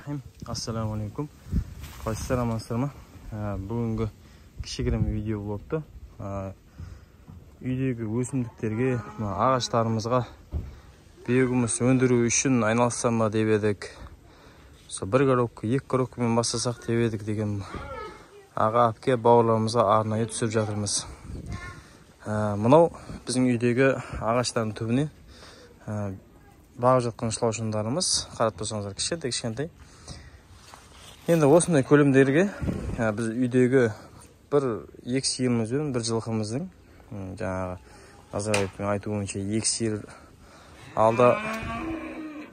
Бисмиллахиррахманиррахим. Ассаламу алейкум. Қалайсыздар, амансыздар ма? Бүгінгі кішігірім видеоблогты үйдегі өсімдіктерге, ағаштарымызға биогумус өндіру үшін айналыссам ба деп едік. Сол бір коробка, екі коробкамен бастасақ деп едік деген аға, әпке, бауырларымызға арнайы түсіріп жатырмыз. Мынау біздің үйдегі ағаштардың түбіне бағып жатқан шылаушындарымыз, қарап тұрсаңыздар кішкентай кішкентай. Енді осындай көлемдерге біз үйдегі бір екі сиырымыз бен бір жылқымыздың, жаңағы Назарбаевтың айтуы бойынша екі сиыр алда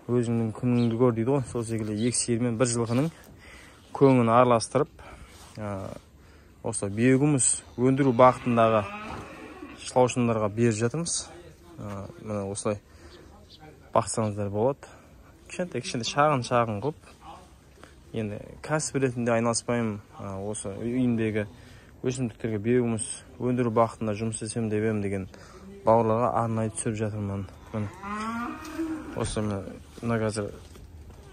өзіңнің күніңді көр дейді ғой, сол секілді екі сиыр мен бір жылқының көңін араластырып, осы биогумус өндіру бағытындағы шылаушындарға беріп жатырмыз. Міне осылай бақсаңыздар болады. Кішкентай кішкентай шағын шағын қылып, енді кәсіп ретінде айналыспаймын, осы үйімдегі өсімдіктерге биогумус өндіру бағытында жұмыс істесем деп едім деген бауырларға арнайы түсіріп жатырмын. Міне осы мына қазір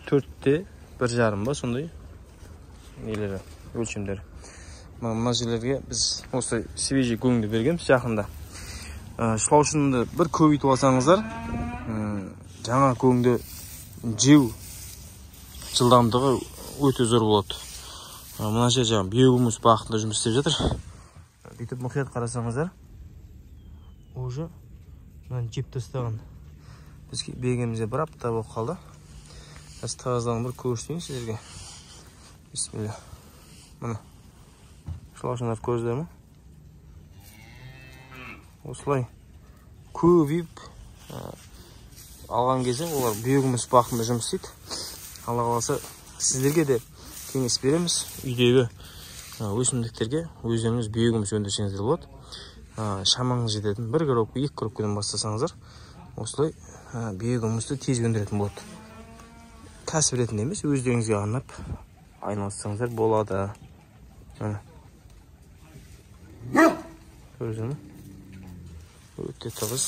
4,5 ба сондай нелері, өлшемдері. Мына жерлерге біз осы свежий көңді бергенбіз жақында. Шылаушынды бір көбейтіп алсаңыздар, жаңа көңді жеу жылдамдығы өте зор болады. Мына жер жаңа биогумус бағытында жұмыс істеп жатыр. Бүйтіп мұқият қарасаңыздар, уже мынаны жеп тастаған. Бізге бергенімізге бір апта болып қалды. Қазір тығыздығын бір көрсетейін сіздерге. Бисмилля. Міне шылаушындарды көрдіңіздер ме? Осылай көбейіп алған кезде олар биогумус бағытында жұмыс істейді. Алла қаласа сіздерге де кеңес береміз. Үйдегі өсімдіктерге өздеріңіз биогумус өндірсеңіздер болады. Шамаңыз жететін бір коробка, екі коробкадан бастасаңыздар, осылай биогумусты тез өндіретін болады. Кәсіп ретінде емес, өздеріңізге арнап айналыссаңыздар болады. Міне. Көрдіңіздер ме? Өте тығыз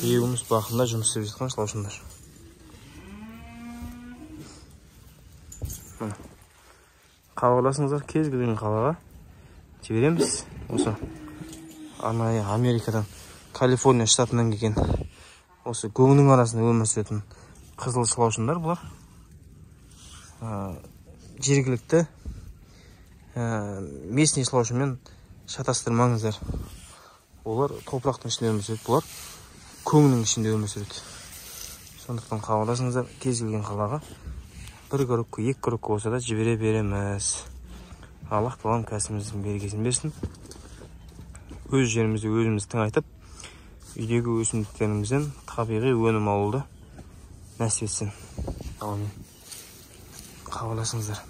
биогумус бағытында жұмыс істеп жатқан шылаушындар. Міне. Хабарласыңыздар, кез келген қалаға жібереміз. Осы арнайы Америкадан, Калифорния штатынан келген осы көңнің арасында өмір сүретін қызыл шылаушындар бұлар. Жергілікті местный шылаушынмен шатастырмаңыздар. Олар топырақтың ішінде өмір сүреді, бұлар көңнің ішінде өмір сүреді. Сондықтан хабарласыңыздар, кез келген қалаға бір коробка, екі коробка болса да жібере береміз. Аллах тағалам кәсібіміздің берекесін берсін. Өз жерімізді өзіміз тыңайтып, үйдегі өсімдіктерімізден табиғи өнім алуды нәсіп етсін. Аумин. Хабарласыңыздар.